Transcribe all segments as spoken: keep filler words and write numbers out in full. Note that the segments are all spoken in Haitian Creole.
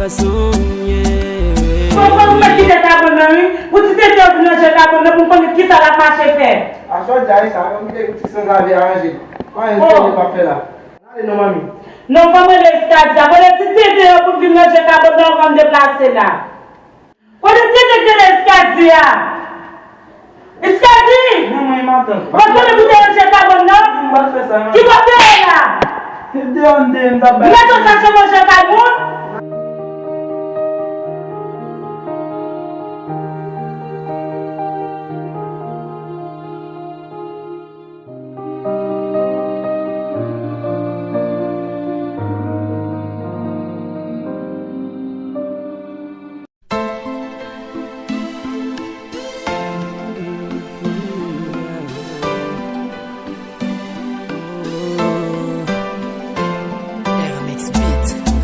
Fò, fò nou mèt kite kabann nan, wi. Pou ti tete yo vin ranje kabann nan, pou m konnen kisa l ap mache fè. Aswè, di a sa, mwen kite ti sanzave aranje. Pa anyen serye m ap fè la. Ale non, manmi. Non, fò m rele Eskadi a. Kote ti tete yo pou vin ranje kabann nan anvan m deplase la. Kote tete k rele Eskadi a? Eskadi! Manman, e matant. Mwen konnen pou te ranje kabann nan. M pa fè sa, non. Ki kote w ye la? Se deyò m te ye, m t ap bay. Mèt ou chache manje kay moun?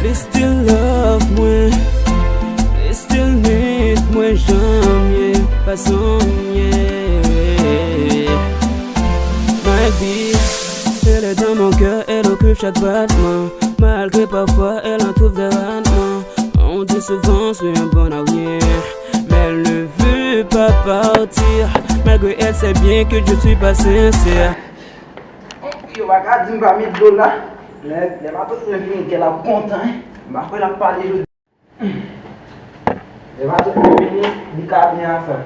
Li still love mwen, li still need mwen jan m ye, fason m ye. My bitch, elle est dans mon cœur, elle occupe chaque battement. Malgré parfois elle en trouve des ratements. On dit souvent c'est un bon à rien, mais elle ne veut pas partir. Malgré elle sait bien que je suis pas sincère. Yo pa ka di m pa met dlo la. Lè, lè matant mwen vini, kè l ap kontan, hein. M pa kwè l ap pale jodi. Lè matant mwen vini, li ka byen a sa.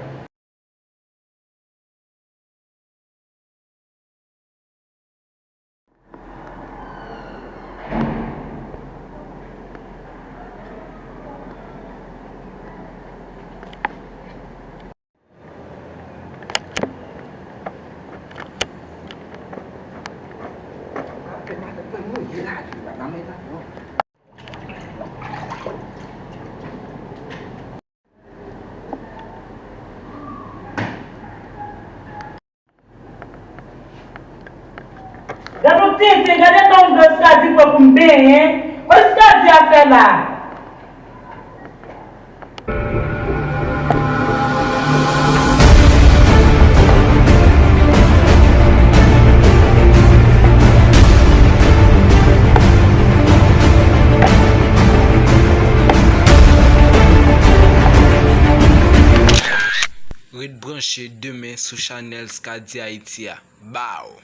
Gade yon tenten, gade tan yon dlo Eskadi pran pou m benyen. Kòman Eskadi ap fè la? Ret branche demen sou chanèl Skady Ayiti a. Bow!